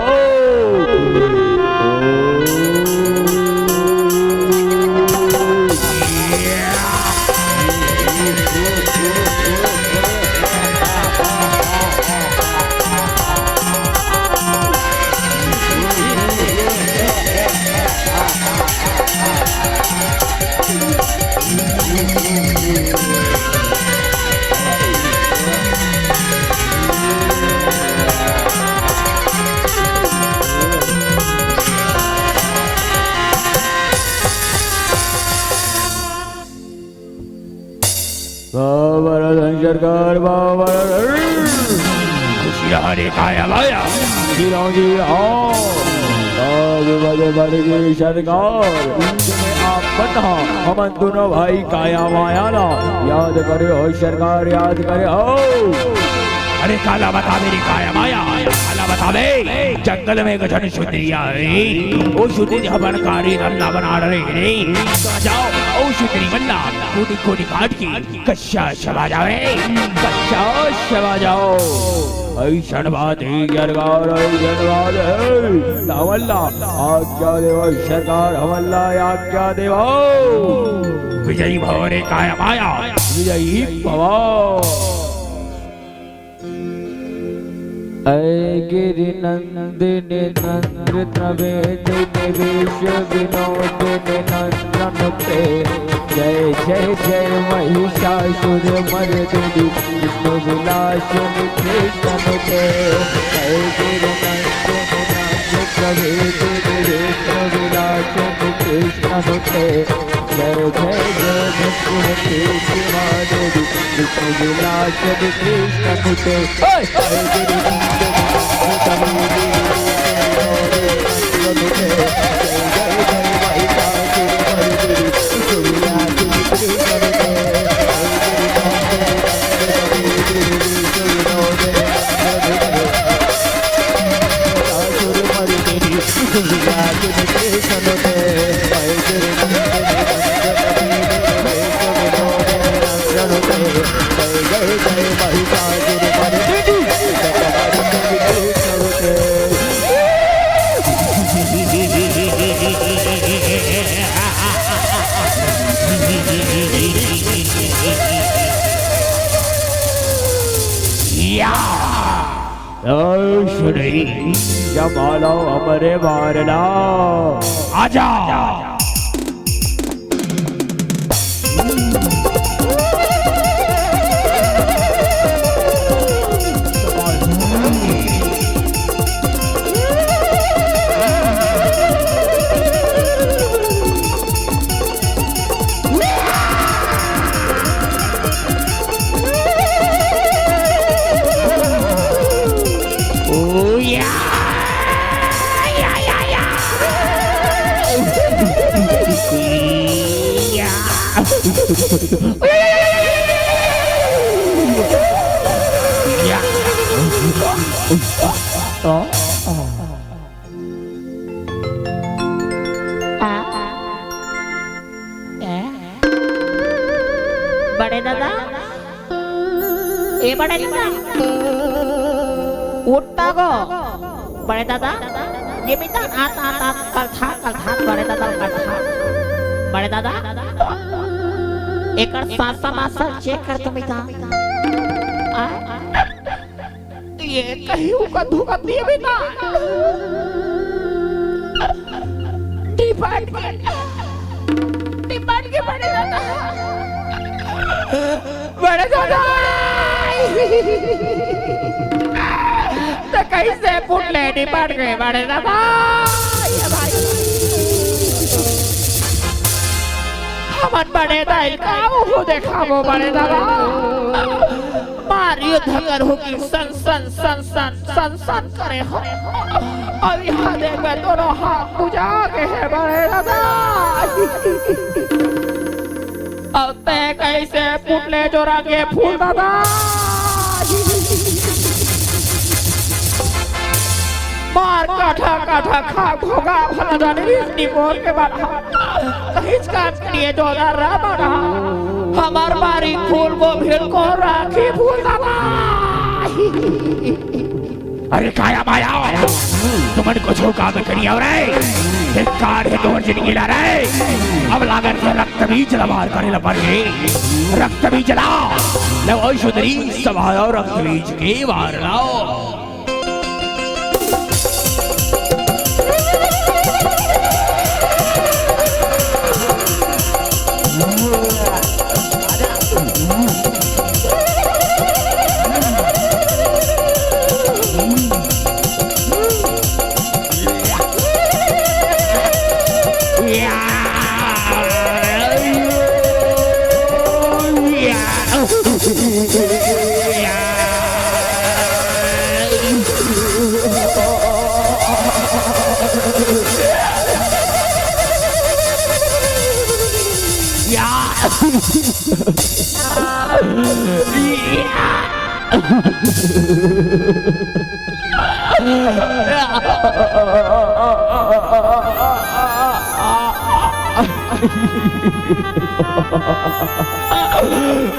बाबा रतन सरकार, बाबा रतन। खुशियाँ रे काया माया। श्री राम जी, हाँ। बाबा बड़े बड़े की सरकार। आप बता, हमन दोनों भाई काया माया ला याद करे हो सरकार, याद करे हो। अरे काला बता मेरी काया माया, काला बता बे। जंगल में गजन सुंदरिया है, वो सुंदरी हवन कारी रमना बना रहे हैं। तो जाओ, ओ सुंदरी बन्ना, कोटी कोटी काट की कच्चा चबा जाओ रे, कच्चा चबा जाओ। ऐसन बात ही सरकार, ऐसन बात है। तावल्ला, आज्ञा देवा सरकार, हमल्ला आज्ञा देवा। विजयी भव रे काया माया, विजयी भव। ऐ गिरि नंदिनि नंद नवेदिनि वेश विनोदिनि नंदन पे। जय जय जय महिषासुर मर्दिनि विष्णु विलासिनि कृष्ण पे। ऐ गिरि नंदिनि नंद नवेदिनि वेश विलासिनि कृष्ण पे। जय जय जय भक्ति हते शिवा देवी, विष्णु विलास कृष्ण कुटे। ओए! या। ओ सुनी, जमालो हमरे मारना। आजा। या। बड़े दादा, ए बड़े दादा, उठ पागो। बड़े दादा, ये मिता आत, आत, आत, कलथा, कलथा, बड़े दादा, कलथा। बड़े दादा, एकर सासा मासा चेक कर तो मिता। आ? ये कहीं उका धुका दिए भी ना। डिपार्ट के, डिपार्ट के बड़े दादा, बड़े दादा। तो कैसे पुटले डिपार्ट के बड़े दादा? ये भाई, हमन बड़े दाई का मुंह देखाबो बड़े दादा। मारियो धकर हो कि सन, सन, सन, सन, सन, सन करे हो। अब यहाँ देख, मैं दोनों हाथ बुझा के है बड़े दादा। अब तै कैसे पुटले जोरा के फूल दादा? मार काठा काठा खा घोगा भला जाने रे, इसकी मोर के बड़ा। कहीं का लिए जोरा रा बड़ा। हमार बारी फूल को भिल को राखी फूल दादा। अरे काया माया, तुमन कुछू काम करिया रे। धिक्कार हे तोर जिंदगी ला रे। अब लागत हे रक्त बीज ला वार करे ला पड़ही। रक्त बीज ला। ले ओ सुंदरी, संभारो रक्त बीज के वार ला।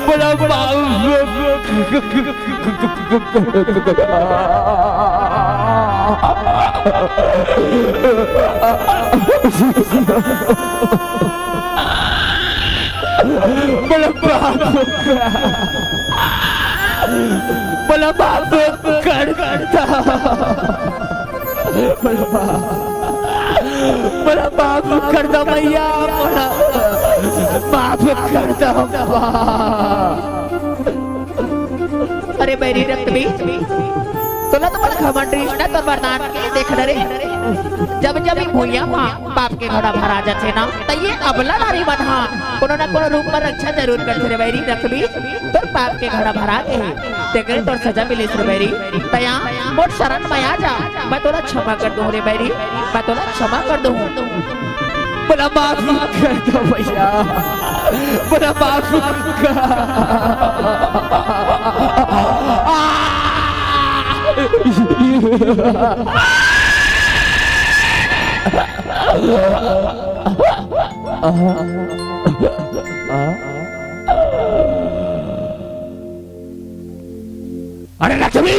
बड़ा बाबू। बड़ा बाबू। बड़ा बाबू कर, करता। बड़ा बाप, बड़ा बाप कर दो भैया, बड़ा बाप कर दो बाबा। अरे बैरी रक्त बीज, तोला तो बड़ा घमंड रिश्ता तोर वरदान के देख न रे। जब जब ई भुइयां म बाप के घड़ा भरा जाथे ना, त ये अबला नारी मन ह कोनो न कोनो रूप म रक्षा जरूर करथे रे बैरी रक्त बीज। तोर पाप के घड़ा भरा गे हे, तेकरे तोर सजा मिलिस रे बैरी। तैं मोर शरण म आ जा, मैं तोला क्षमा कर दूं रे बैरी, मैं तोला क्षमा कर दूं। बड़ा माफ कर दो भैया, बड़ा माफ कर। अरे लक्ष्मी,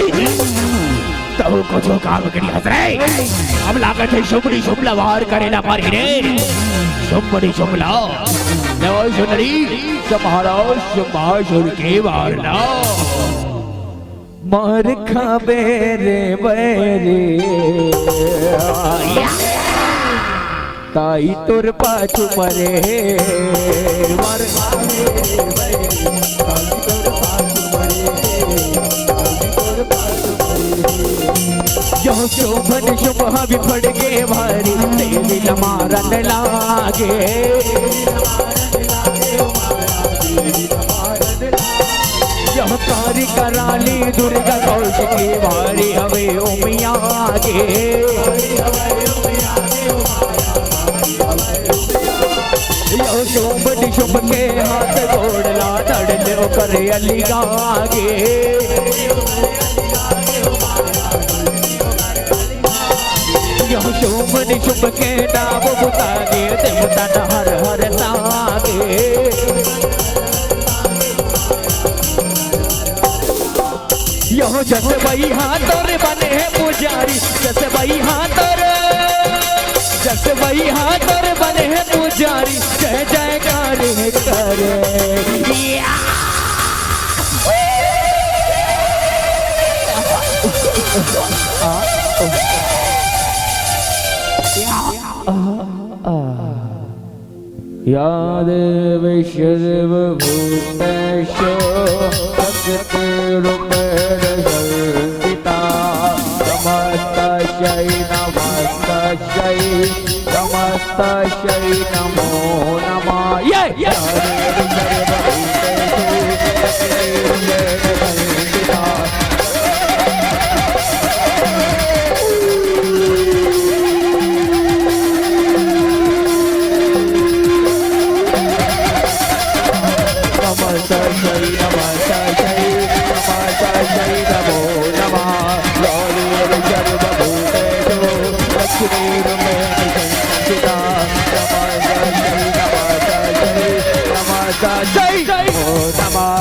तहूं कुछू काम करिहस रे। अब लागत हे शुंभनी शुंभ ला वार करे ला परही रे। शुंभनी शुंभ ला। लो सुंदरी, संभारो शुंभासुर के वार ला। मार खाबे रे बैरी। ताई तोर पाछू मरे, मार खाबे रे बैरी। ताई तोर पाछू मरे, ताई तोर पाछू मरे। यह शोभन शुभ हावी फड़ के भारी, तेरी मारन लागे। यह कारी कराली दुर्गा कौशिकी वारी हवे उमिया गे। यो शुभ निशुभ के हाथ गोड़ ला, धड़ ले ओकर अली गागे। यो शुभ निशुभ के दाब बुतागे, देवता न हर हर तागे। यो जस बइहा तोर बने हे पुजारी, जस बइहा तोर, जस बइहा तोर बने हे पुजारी, जय जयकार करे। या! या देवी सर्वभूतेषु शक्तिरूपेण संस्थिता। नमस्तस्यै नमस्तस्यै नमस्तस्यै नमो नमः। ये! या देवी सर्वभूतेषु शक्तिरूपेण संस्थिता। नमस्तस्यै नमस्तस्यै नमस्तस्यै नमो नमः। या देवी सर्वभूतेषु लक्ष्मीरूपेण संस्थिता। नमस्तस्यै नमस्तस्यै नमस्तस्यै नमो नमः।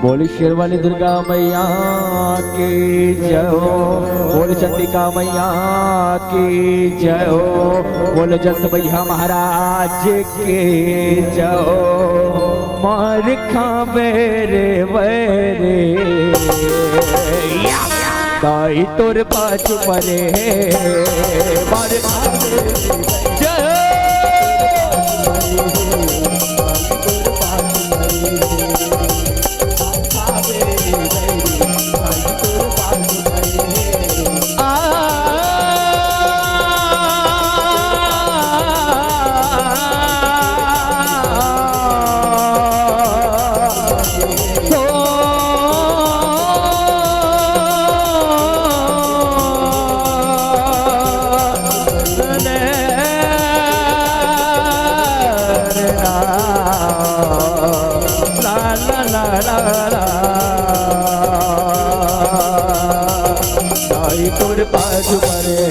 बोली शेरवाली दुर्गा मैया की जय हो। बोल चंडिका मैया की जय हो। बोल जस बइहा महाराज की जय हो। मार खाबे रे वैरी, दाई तोर पाछू परे हे। मार खाबे रे वैरी। जय हो। आई तोर पाछू परे,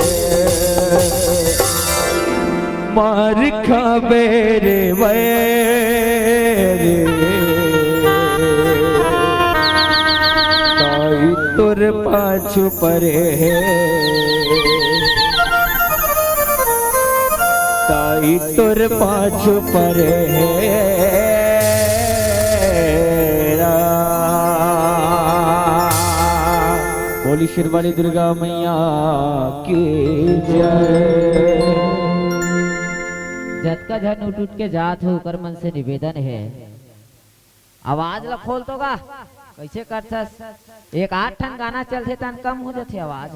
मार खाबे रे वैरी, आई तोर पाछू परे हे। ताई तोर पाछू परे हे राम। बोली शेरवाली दुर्गा मैया की जय। जतका झन उठ उठ के जात हो, ओकर मन से निवेदन हे, आवाज ला खोल तो गा। कैसे करथस? एक आध ठन गाना चलथे तहन कम हो जाथे आवाज।